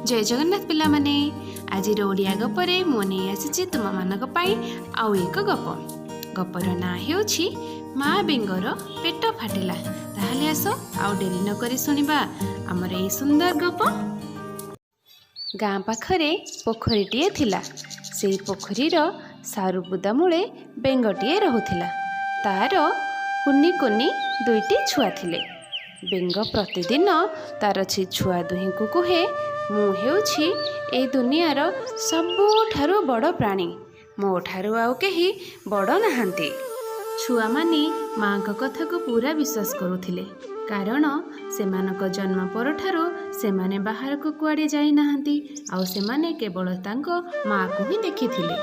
ଜୟ ଜଗନ୍ନାଥ ପିଲାମାନେ। ଆଜିର ଓଡ଼ିଆ ଗପରେ ମୁଁ ନେଇ ଆସିଛି ତୁମମାନଙ୍କ ପାଇଁ ଆଉ ଏକ ଗପ। ଗପର ନାଁ ହେଉଛି ମା ବେଙ୍ଗର ପେଟ ଫାଟିଲା। ତାହେଲେ ଆସ, ଆଉ ଡେରି ନକରି ଶୁଣିବା ଆମର ଏଇ ସୁନ୍ଦର ଗପ। ଗାଁ ପାଖରେ ପୋଖରୀଟିଏ ଥିଲା। ସେଇ ପୋଖରୀର ସାରୁବୁଦା ମୂଳେ ବେଙ୍ଗଟିଏ ରହୁଥିଲା। ତାର କୁନି କୁନି ଦୁଇଟି ଛୁଆ ଥିଲେ। ବେଙ୍ଗ ପ୍ରତିଦିନ ତାର ସେ ଛୁଆ ଦୁହିଁଙ୍କୁ କୁହେ, "ମୁଁ ହେଉଛି ଏଇ ଦୁନିଆର ସବୁଠାରୁ ବଡ଼ ପ୍ରାଣୀ। ମୋ ଠାରୁ ଆଉ କେହି ବଡ଼ ନାହାନ୍ତି।" ଛୁଆମାନେ ମାଙ୍କ କଥାକୁ ପୁରା ବିଶ୍ୱାସ କରୁଥିଲେ, କାରଣ ସେମାନଙ୍କ ଜନ୍ମ ପରଠାରୁ ସେମାନେ ବାହାରକୁ କୁଆଡ଼େ ଯାଇନାହାନ୍ତି ଆଉ ସେମାନେ କେବଳ ତାଙ୍କ ମାଆକୁ ହିଁ ଦେଖିଥିଲେ।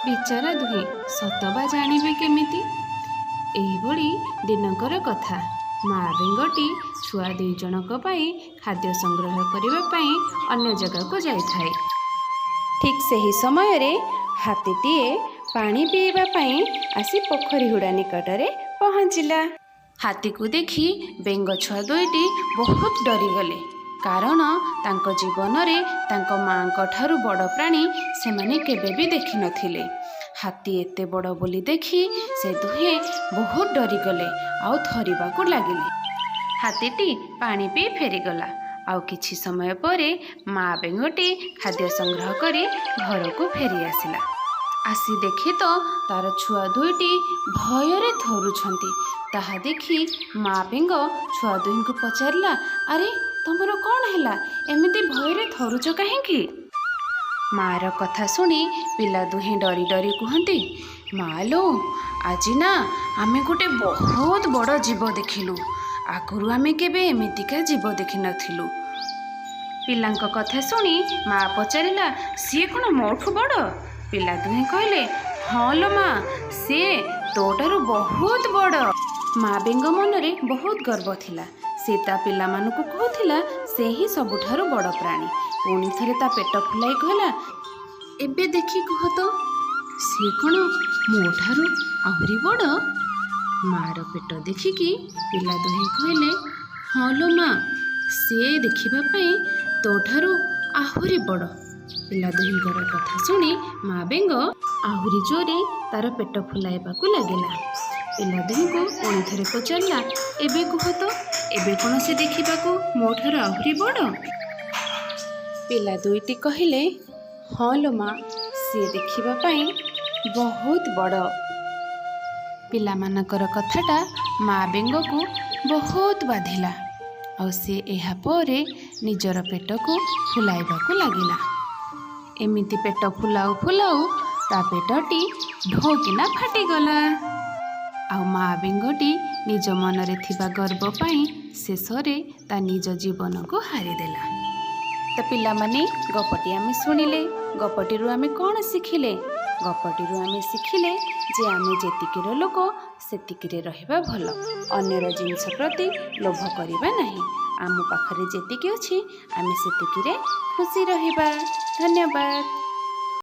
ବିଚାରା ଦୁହେଁ ସତ ବା ଜାଣିବେ କେମିତି? ଏହିଭଳି ଦିନକର କଥା, ମା ବେଙ୍ଗଟି ଛୁଆ ଦୁଇ ଜଣଙ୍କ ପାଇଁ ଖାଦ୍ୟ ସଂଗ୍ରହ କରିବା ପାଇଁ ଅନ୍ୟ ଜାଗାକୁ ଯାଇଥାଏ। ଠିକ୍ ସେହି ସମୟରେ ହାତୀଟିଏ ପାଣି ପିଇବା ପାଇଁ ଆସି ପୋଖରୀ ହୁଡ଼ା ନିକଟରେ ପହଞ୍ଚିଲା। ହାତୀକୁ ଦେଖି ବେଙ୍ଗ ଛୁଆ ଦୁଇଟି ବହୁତ ଡରିଗଲେ, କାରଣ ତାଙ୍କ ଜୀବନରେ ତାଙ୍କ ମାଙ୍କ ଠାରୁ ବଡ଼ ପ୍ରାଣୀ ସେମାନେ କେବେ ବି ଦେଖିନଥିଲେ। ହାତୀ ଏତେ ବଡ଼ ବୋଲି ଦେଖି ସେ ଦୁହେଁ ବହୁତ ଡରିଗଲେ ଆଉ ଥରିବାକୁ ଲାଗିଲେ। ହାତୀଟି ପାଣି ପିଇ ଫେରିଗଲା ଆଉ କିଛି ସମୟ ପରେ ମା ବେଙ୍ଗଟି ଖାଦ୍ୟ ସଂଗ୍ରହ କରି ଘରକୁ ଫେରି ଆସିଲା। ଆସି ଦେଖେ ତ ତାର ଛୁଆ ଦୁଇଟି ଭୟରେ ଥରୁଛନ୍ତି। ତାହା ଦେଖି ମା ବେଙ୍ଗ ଛୁଆ ଦୁହିଁଙ୍କୁ ପଚାରିଲା, "ଆରେ, ତମର କ'ଣ ହେଲା? ଏମିତି ଭୟରେ ଥରୁଛ କାହିଁକି?" ମାର କଥା ଶୁଣି ପିଲା ଦୁହେଁ ଡରି ଡରି କୁହନ୍ତି, "ମା ଲୋ, ଆଜି ନା ଆମେ ଗୋଟେ ବହୁତ ବଡ଼ ଜୀବ ଦେଖିଲୁ। ଆଗରୁ ଆମେ କେବେ ଏମିତିକା ଜୀବ ଦେଖିନଥିଲୁ।" ପିଲାଙ୍କ କଥା ଶୁଣି ମା ପଚାରିଲା, "ସିଏ କ'ଣ ମୋଠୁ ବଡ଼?" ପିଲା ଦୁହେଁ କହିଲେ, "ହଁ ଲୋ ମା, ସିଏ ତୋଠାରୁ ବହୁତ ବଡ଼।" ମା ବେଙ୍ଗ ମନରେ ବହୁତ ଗର୍ବ ଥିଲା। ସେ ତା ପିଲାମାନଙ୍କୁ କହୁଥିଲା, ସେ ହିଁ ସବୁଠାରୁ ବଡ଼ ପ୍ରାଣୀ। ପୁଣି ଥରେ ତା ପେଟ ଫୁଲାଇ କହିଲା, "ଏବେ ଦେଖି କୁହ ତ, ସିଏ କ'ଣ ମୋ ଠାରୁ ଆହୁରି ବଡ଼?" ମାର ପେଟ ଦେଖିକି ପିଲା ଦୁହେଁ କହିଲେ, "ହଁ ଲୋ ମା, ସିଏ ଦେଖିବା ପାଇଁ ତୋଠାରୁ ଆହୁରି ବଡ଼।" ପିଲା ଦୁହିଁଙ୍କର କଥା ଶୁଣି ମା ବେଙ୍ଗ ଆହୁରି ଜୋରେ ତାର ପେଟ ଫୁଲାଇବାକୁ ଲାଗିଲା। ପିଲା ଦୁହିଁଙ୍କୁ ପୁଣି ଥରେ ପଚାରିଲା, "ଏବେ କୁହ ତ, ଏବେ କ'ଣ ସେ ଦେଖିବାକୁ ମୋ ଠାରୁ ଆହୁରି ବଡ଼?" ପିଲା ଦୁଇଟି କହିଲେ, "ହଁ ଲୋ ମା, ସିଏ ଦେଖିବା ପାଇଁ ବହୁତ ବଡ଼।" ପିଲାମାନଙ୍କର କଥାଟା ମା ବେଙ୍ଗକୁ ବହୁତ ବାଧିଲା ଆଉ ସିଏ ଏହାପରେ ନିଜର ପେଟକୁ ଫୁଲାଇବାକୁ ଲାଗିଲା। ଏମିତି ପେଟ ଫୁଲାଉ ଫୁଲାଉ ତା ପେଟଟି ଢୋକିନା ଫାଟିଗଲା ଆଉ ମା ବେଙ୍ଗଟି ନିଜ ମନରେ ଥିବା ଗର୍ବ ପାଇଁ ଶେଷରେ ତା ନିଜ ଜୀବନକୁ ହାରିଦେଲା। ତ ପିଲାମାନେ, ଗପଟି ଆମେ ଶୁଣିଲେ। ଗପଟିରୁ ଆମେ କ'ଣ ଶିଖିଲେ? ଗପଟିରୁ ଆମେ ଶିଖିଲେ ଯେ ଆମେ ଯେତିକିର ଲୋକ ସେତିକିରେ ରହିବା ଭଲ। ଅନ୍ୟର ଜିନିଷ ପ୍ରତି ଲୋଭ କରିବା ନାହିଁ। ଆମ ପାଖରେ ଯେତିକି ଅଛି, ଆମେ ସେତିକିରେ ଖୁସି ରହିବା। ଧନ୍ୟବାଦ।